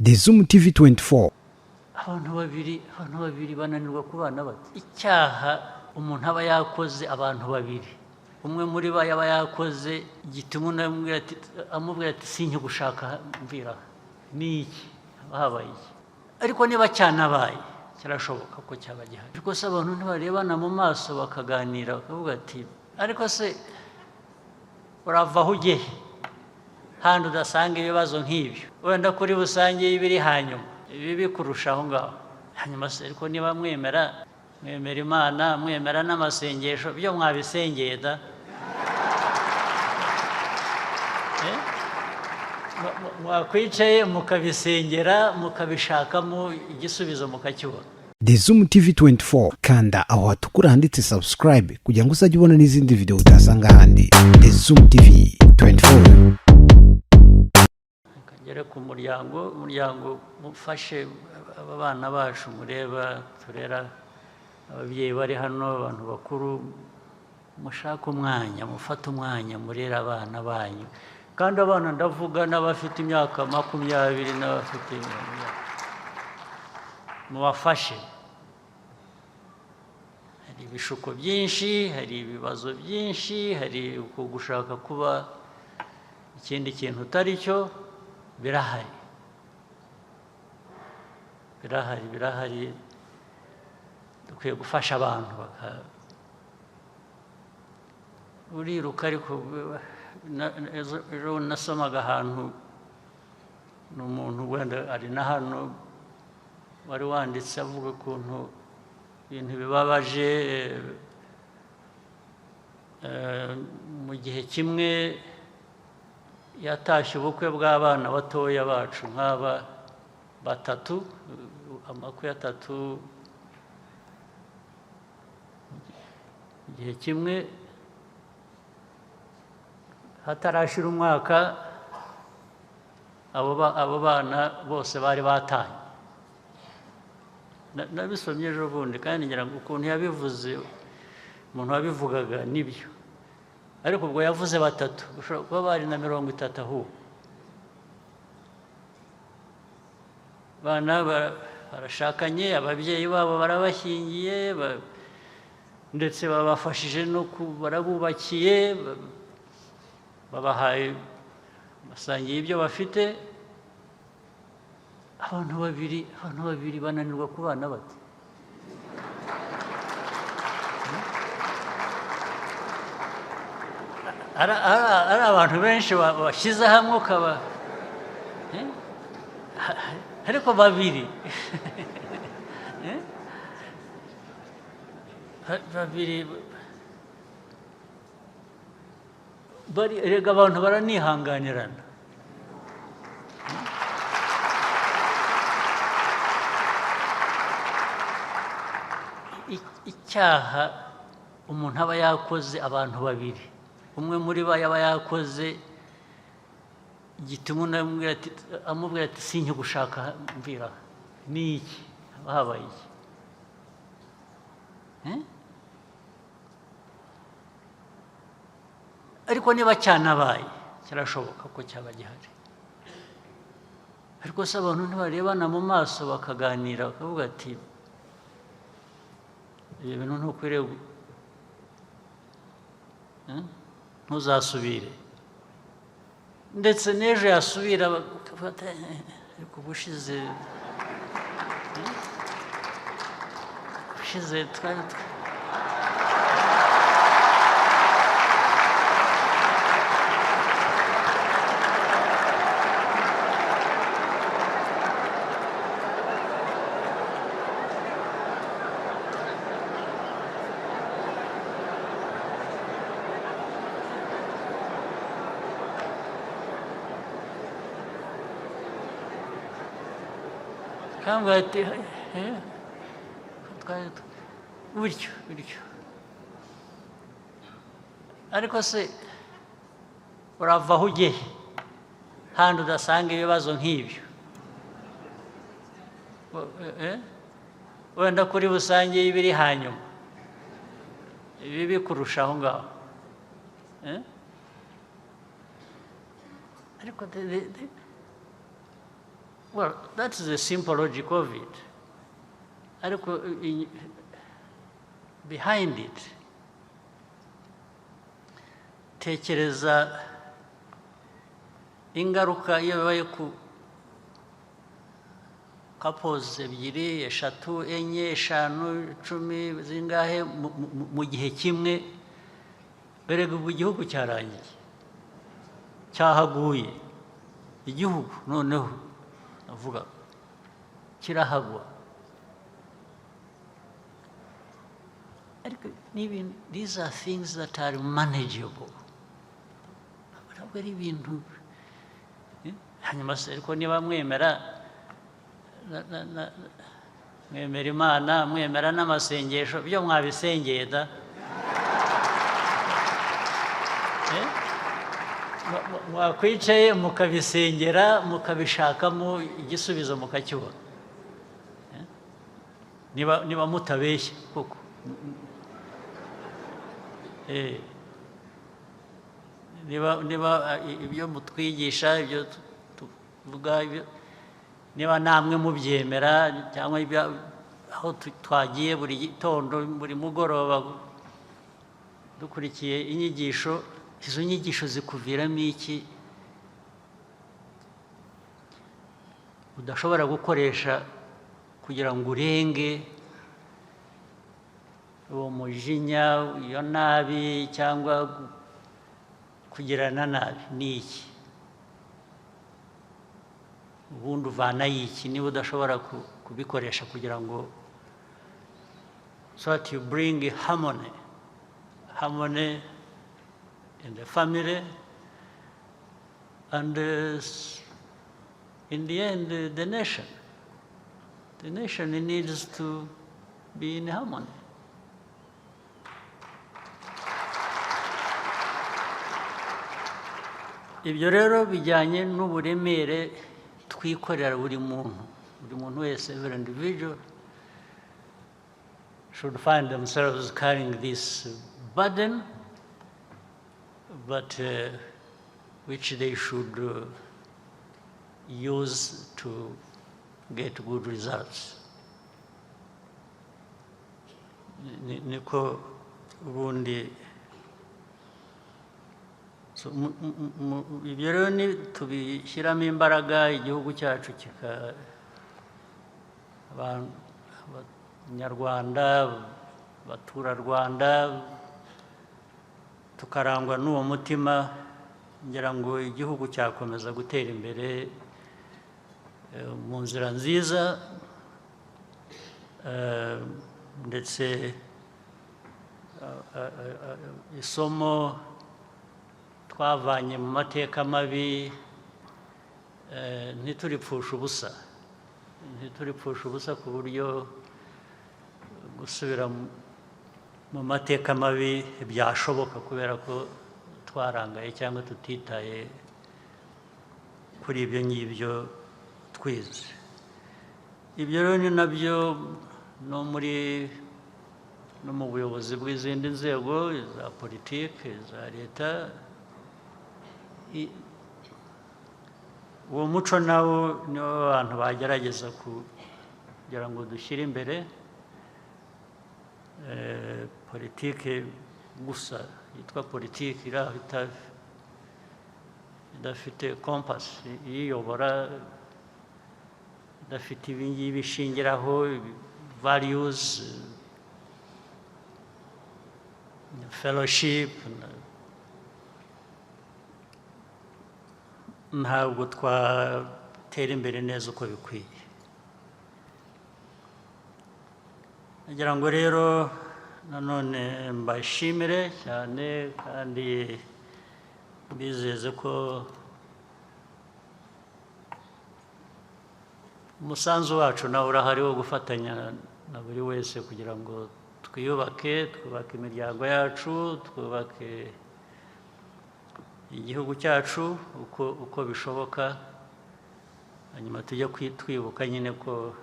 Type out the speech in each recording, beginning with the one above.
The Zoom TV 24. Abantu babiri bananirwa kubana bate? Icyaha umuntu aba yakoze, abantu babiri, umwe muri bo yaba yakoze gituma undi amubwira ati "Sinkigushaka, mvira aha." Ni iki? Haba habaye iki? Ariko niba cyanabaye, kirashoboka ko cyaba gihari, ariko se abantu ntibarebana mu maso bakaganira, bakavuga ati "Ariko se urava aho ujye he handi udasanga ibibazo nk'ibyo, wenda kuri busange y'ibiri hanyuma ibibi kurusha aho ngaho hanyuma se?" Ariko niba mwemera Imana, mwemera n'amasengesho, byo mwabisengeye da? Eh? Mwakwicaye mukabisengera, mukabishakamo igisubizo, mukakibona. The Zoom TV 24. Kanda aho hatukura handitse subscribe kugira ngo uzajye ubona n'izindi video utasanga ahandi. The Zoom TV 24. Kagere ku muryango. Umuryango mufashe aba bana bacu mureba turera, ababyeyi bari hano, abantu bakuru, mushake umwanya, mufate umwanya murere abana banyu. Kandi abana ndavuga n'abafite imyaka 20 n'abafite, mubafashe. Hari ibishuko byinshi, hari ibibazo byinshi, hari uku gushaka kuba ikindi kintu utari cyo. Birahari, birahari, birahari. Dukwiye gufasha abantu uriruka. Ariko ejo nasomaga ahantu, ni umuntu wenda ari na hano wari wanditse avuga ukuntu ibintu bibabaje. Mu gihe kimwe yatashye ubukwe bw'abana batoya bacu nk'aba batatu, amakwe atatu mu gihe kimwe, hatarashira umwaka abo bana bose bari batanye. Nabisomye ejo bundi, kandi ngira ngo ukuntu yabivuze, umuntu wabivugaga nibyo. Ariko ubwo yavuze batatu, bashobora kuba bari na 30. Ahubwo abana barashakanye, ababyeyi babo barabashyingiye, ndetse babafashije no barabubakiye, babahaye, basangiye ibyo bafite. Abantu babiri bananirwa kubana bate? Ari abantu benshi bashyize hamwe ukaba, eh? Ariko babiri, eh? Babiri bari, erega abantu baranihanganirana. Icyaha umuntu aba yakoze, abantu babiri, umwe muri bo yaba yakoze gituma undi amubwira ati "Sinkigushaka, mvira aha." Ni iki? Haba habaye iki? Eh? Ariko niba cyanabaye, kirashoboka ko cyaba gihari, ariko se abantu ntibarebana mu maso bakaganira, bakavuga ati "Ibi bintu ntukwiriye eh? Ntuzasubire"? Ndetse n'ejo yasubira bakavuga ati "Ariko ubushize, ubushize twari kambwira ati "Eh, twari gutyo bityo." Ariko se urava aho ujye he handi udasanga ibibazo nk'ibyo? Eh? Wenda kuri busange y'ibiri hanyuma ibibi kurusha aho ngaho, eh? Ariko Well, that's the simple logic of it. Ariko behind it, tekereza ingaruka iyo bibaye ku couples ebyiri, eshatu, enye, eshanu, 10, zingahe mu gihe kimwe. Erega ubu igihugu cyarangiye, cyahaguye. Igihugu noneho avuga kirahagwa. Ariko n'ibintu, these are things that are manageable, ntabwo ari ibintu. Hanyuma se, ariko niba mwemera mwemera Imana, mwemera n'amasengesho, byo mwabisengeye da? Eh? Mwakwicaye mukabisengera, mukabishakamo igisubizo, mukakibona? Eh? Niba mutabeshya koko. Niba ibyo mutwigisha, ibyo tuvuga, niba namwe mubyemera, cyangwa aho twagiye buri gitondo, buri mugoroba, dukurikiye inyigisho, izo nyigisho zikuviramo iki udashobora gukoresha kugira ngo urenge uwo mujinya, iyo nabi, cyangwa kugirana nabi? Ni iki ubundi uvanayo iki niba udashobora kubikoresha kugira ngo, so that you bring harmony, harmony in the family and in the end the nation? The nation needs to be in harmony. Ibyo rero bijyanye n'uburemere twikorera buri muntu, buri muntu wese. Every individual should find themselves carrying this burden, but which they should use to get good results. Niko ubundi. So, ibyo rero ni tubishyiramo imbaraga, igihugu cyacu kika Abanyarwanda, abaturarwanda, tukarangwa n'uwo mutima, ngira ngo igihugu cyakomeza gutera imbere mu nzira nziza, ndetse isomo twavanye mu mateka mabi ntituripfushe ubusa, ntituripfushe ubusa, ku buryo gusubira mu mateka mabi byashoboka kubera ko twarangaye cyangwa tutitaye kuri ibyo ngibyo twize. Ibyo rero ni nabyo no mu buyobozi bw'izindi nzego za politiki za leta. Uwo muco nawo niwo abantu bagerageza kugira ngo dushyire imbere. Politiki gusa yitwa politiki iri aho idafite compass iyiyobora, idafite ibi ngibi ishingiraho, values, fellowship, ntabwo twatera imbere neza uko bikwiye. Nagira ngo rero nanone mbashimire cyane kandi mbizeze ko umusanzu wacu nawe urahari wo gufatanya na buri wese kugira ngo twiyubake, twubake imiryango yacu, twubake igihugu cyacu uko bishoboka. Hanyuma tujye twibuka nyine ko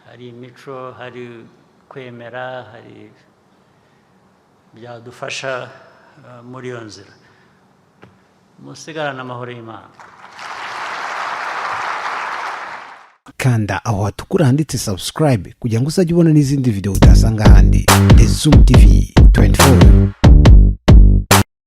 hari imico, hari kwemera, hari byadufasha muri iyo nzira. Musigarane amahoro y'Imana. Kanda aho hatukura handitse subscribe kugira ngo uzajye ubona n'izindi video utasanga ahandi. The Zoom TV 24.